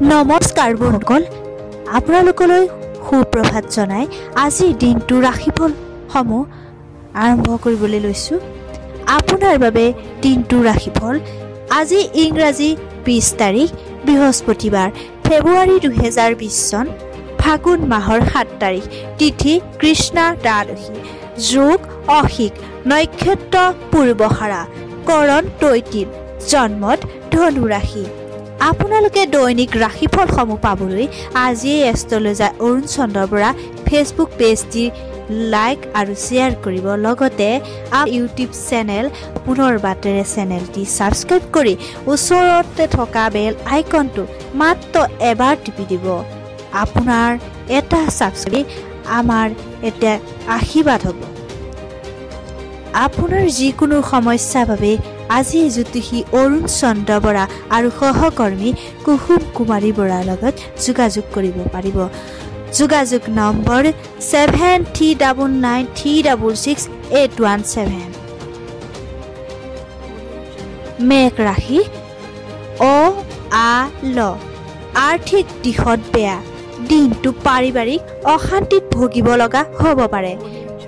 নমস্কাৰ বন্ধুসকল, আপোনালোকলৈ সুপ্ৰভাত জনাই আজিৰ দিনটোৰ ৰাশিফলসমূহ আৰম্ভ কৰিবলৈ লৈছোঁ। আপোনাৰ বাবে দিনটোৰ ৰাশিফল আজি ইংৰাজী 20 তাৰিখ বৃহস্পতিবাৰ, ফেব্ৰুৱাৰী 2020 চন, ফাগুন মাহৰ 7 তাৰিখ, তিথি কৃষ্ণা দ্বাদশী, যোগ অসিক, নক্ষত্ৰ পূৰ্বহাৰা, কৰণ তৈতিল, জন্মত ধনুৰাশি। আপোনালোকে দৈনিক ৰাশিফলসমূহ পাবলৈ আজিয়েই এষ্ট্ৰলজাৰ অৰুণ চন্দ্ৰ বৰা ফেচবুক পেজটি লাইক আৰু শ্বেয়াৰ কৰিব। লগতে ইউটিউব চেনেল পুনৰ বাটেৰে চেনেলটি ছাবস্ক্ৰাইব কৰি ওচৰতে থকা বেল আইকনটো মাত্ৰ এবাৰ টিপি দিব। আপোনাৰ এটা ছাবস্ক্ৰাইব আমাৰ এটা আশীৰ্বাদ হ'ব। আপোনাৰ যিকোনো সমস্যাৰ বাবে আজি জ্যোতিষী অৰুণ চন্দ্ৰ বৰা আৰু সহকৰ্মী কুসুম কুমাৰী বৰাৰ লগত যোগাযোগ কৰিব পাৰিব। যোগাযোগ নম্বৰ 7399366817। মেঘ ৰাশি, অ আ ল, আৰ্থিক দিশত বেয়া, দিনটো পাৰিবাৰিক অশান্তিত ভুগিব লগা হ'ব পাৰে।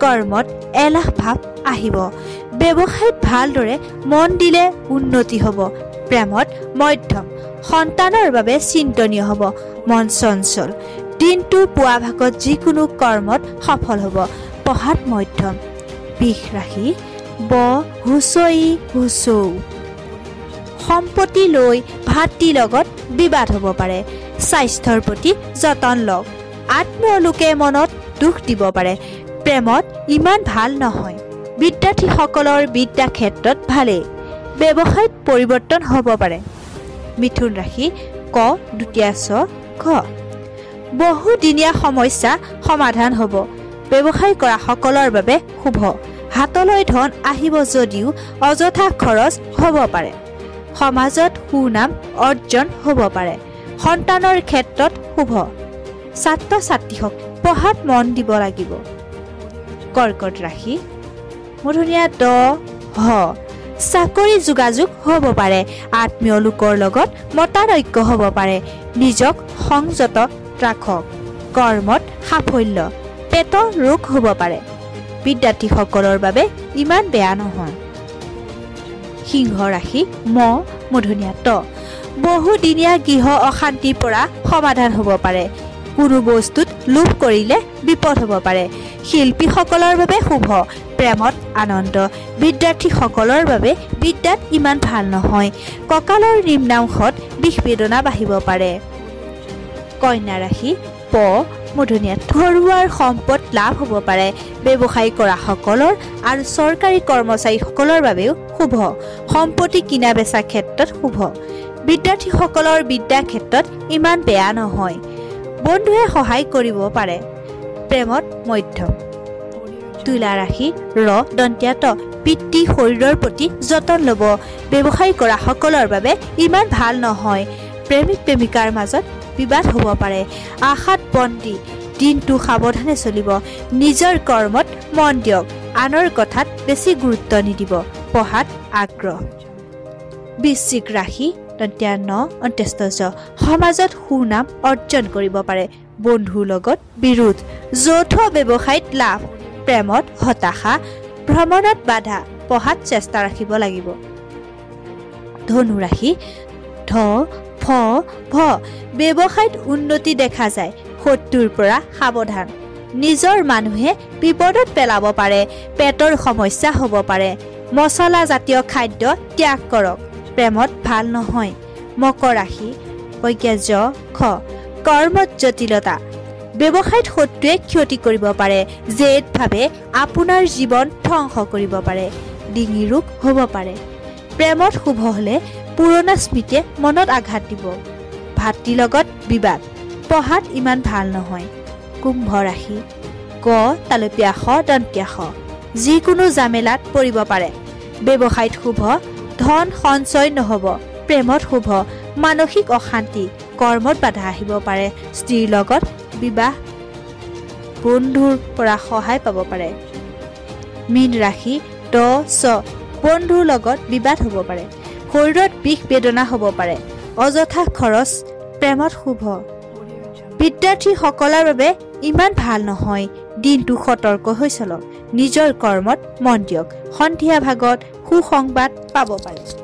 কৰ্মত এলাহ ভাৱ আহিব। ব্যৱসায়ত ভালদৰে মন দিলে উন্নতি হ'ব। প্ৰেমত মধ্যম, সন্তানৰ বাবে চিন্তনীয় হ'ব। মন চঞ্চল, দিনটো পুৱা ভাগত যিকোনো কৰ্মত সফল হ'ব। পঢ়াত মধ্যম। বিষ ৰাশি, ব হুচই হুচৌ, সম্পত্তি লৈ ভাতৃৰ লগত বিবাদ হ'ব পাৰে। স্বাস্থ্যৰ প্ৰতি যতন লওক। আত্মীয় লোকে মনত দুখ দিব পাৰে। প্ৰেমত ইমান ভাল নহয়। বিদ্যাৰ্থীসকলৰ বিদ্যা ক্ষেত্ৰত ভালেই। ব্যৱসায়ত পৰিৱৰ্তন হ'ব পাৰে। মিথুন ৰাশি, ক দ্বিতীয় চ ঘ, বহুদিনীয়া সমস্যা সমাধান হ'ব। ব্যৱসায় কৰা সকলৰ বাবে শুভ। হাতলৈ ধন আহিব যদিও অযথা খৰচ হ'ব পাৰে। সমাজত সুনাম অৰ্জন হ'ব পাৰে। সন্তানৰ ক্ষেত্ৰত শুভ। ছাত্ৰ ছাত্ৰীসকল পঢ়াত মন দিব লাগিব। কৰ্কট ৰাশি, মধুনীয়া দ হ, চাকৰি যোগাযোগ হ'ব পাৰে। আত্মীয় লোকৰ লগত মতানৈক্য হ'ব পাৰে। নিজক সংযত ৰাখক। কৰ্মত সাফল্য। পেটৰ ৰোগ হ'ব পাৰে। বিদ্যাৰ্থীসকলৰ বাবে ইমান বেয়া নহয়। সিংহ ৰাশি, ম মধুনীয়া ত, বহুদিনীয়া গৃহ অশান্তিৰ পৰা সমাধান হ'ব পাৰে। কোনো বস্তুত লোভ কৰিলে বিপদ হ'ব পাৰে। শিল্পীসকলৰ বাবে শুভ। প্ৰেমত আনন্দ। বিদ্যাৰ্থীসকলৰ বাবে বিদ্যাত ইমান ভাল নহয়। কঁকালৰ নিম্নাংশত বিষ বেদনা বাঢ়িব পাৰে। কন্যা ৰাশি, প মধুনীয়া, ঘৰুৱাৰ সম্পদ লাভ হ'ব পাৰে। ব্যৱসায় কৰা সকলৰ আৰু চৰকাৰী কৰ্মচাৰীসকলৰ বাবেও শুভ। সম্পত্তি কিনা বেচা ক্ষেত্ৰত শুভ। বিদ্যাৰ্থীসকলৰ বিদ্যা ক্ষেত্ৰত ইমান বেয়া নহয়। বন্ধুৱে সহায় কৰিব পাৰে। প্ৰেমত মধ্যম। তুলা ৰাশি, ৰ দন্তীয়া ত, পিতৃ শৰীৰৰ প্ৰতি যতন ল'ব। ব্যৱসায় কৰা সকলৰ বাবে ইমান ভাল নহয়। প্ৰেমিক প্ৰেমিকাৰ মাজত বিবাদ হ'ব পাৰে। আশাত বন্দী, দিনটো সাৱধানে চলিব। নিজৰ কৰ্মত মন দিয়ক। আনৰ কথাত বেছি গুৰুত্ব নিদিব। পঢ়াত আগ্ৰহ। বৃশ্চিক ৰাশি, দন্তীয়া ন অন্ত্যেষ্ট জ, সমাজত সুনাম অৰ্জন কৰিব পাৰে। বন্ধুৰ লগত বিৰোধ। যৌথ ব্যৱসায়ত লাভ। প্ৰেমত হতাশা। ভ্ৰমণত বাধা। পঢ়াত চেষ্টা ৰাখিব লাগিব। ধনুৰাশি, ধ ফ ভ, ব্যৱসায়ত উন্নতি দেখা যায়। শত্ৰুৰ পৰা সাৱধান। নিজৰ মানুহে বিপদত পেলাব পাৰে। পেটৰ সমস্যা হ'ব পাৰে। মছলা জাতীয় খাদ্য ত্যাগ কৰক। প্ৰেমত ভাল নহয়। মকৰ ৰাশি, প্ৰজ্ঞা জ খ, কৰ্মত জটিলতা। ব্যৱসায়ত শত্ৰুৱে ক্ষতি কৰিব পাৰে। জেদভাৱে আপোনাৰ জীৱন ধ্বংস কৰিব পাৰে। ডিঙি ৰোগ হ'ব পাৰে। প্ৰেমত শুভ হ'লে পুৰণা স্মৃতিয়ে মনত আঘাত দিব। ভাতৃৰ লগত বিবাদ। পঢ়াত ইমান ভাল নহয়। কুম্ভ ৰাশি, ক তালপীয়া স দন্তীয়া স, যিকোনো জামেলাত পৰিব পাৰে। ব্যৱসায়ত শুভ। ধন সঞ্চয় নহ'ব। প্ৰেমত শুভ। মানসিক অশান্তি। কৰ্মত বাধা আহিব পাৰে। স্ত্ৰীৰ লগত বিবাহ। বন্ধুৰ পৰা সহায় পাব পাৰে। মীন ৰাশি, দ চ, বন্ধুৰ লগত বিবাদ হ'ব পাৰে। শৰীৰত বিষ বেদনা হ'ব পাৰে। অযথা খৰচ। প্ৰেমত শুভ। বিদ্যাৰ্থীসকলৰ বাবে ইমান ভাল নহয়। দিনটো সতৰ্ক হৈ চলক। নিজৰ কৰ্মত মন দিয়ক। সন্ধিয়া ভাগত সুসংবাদ পাব পাৰে।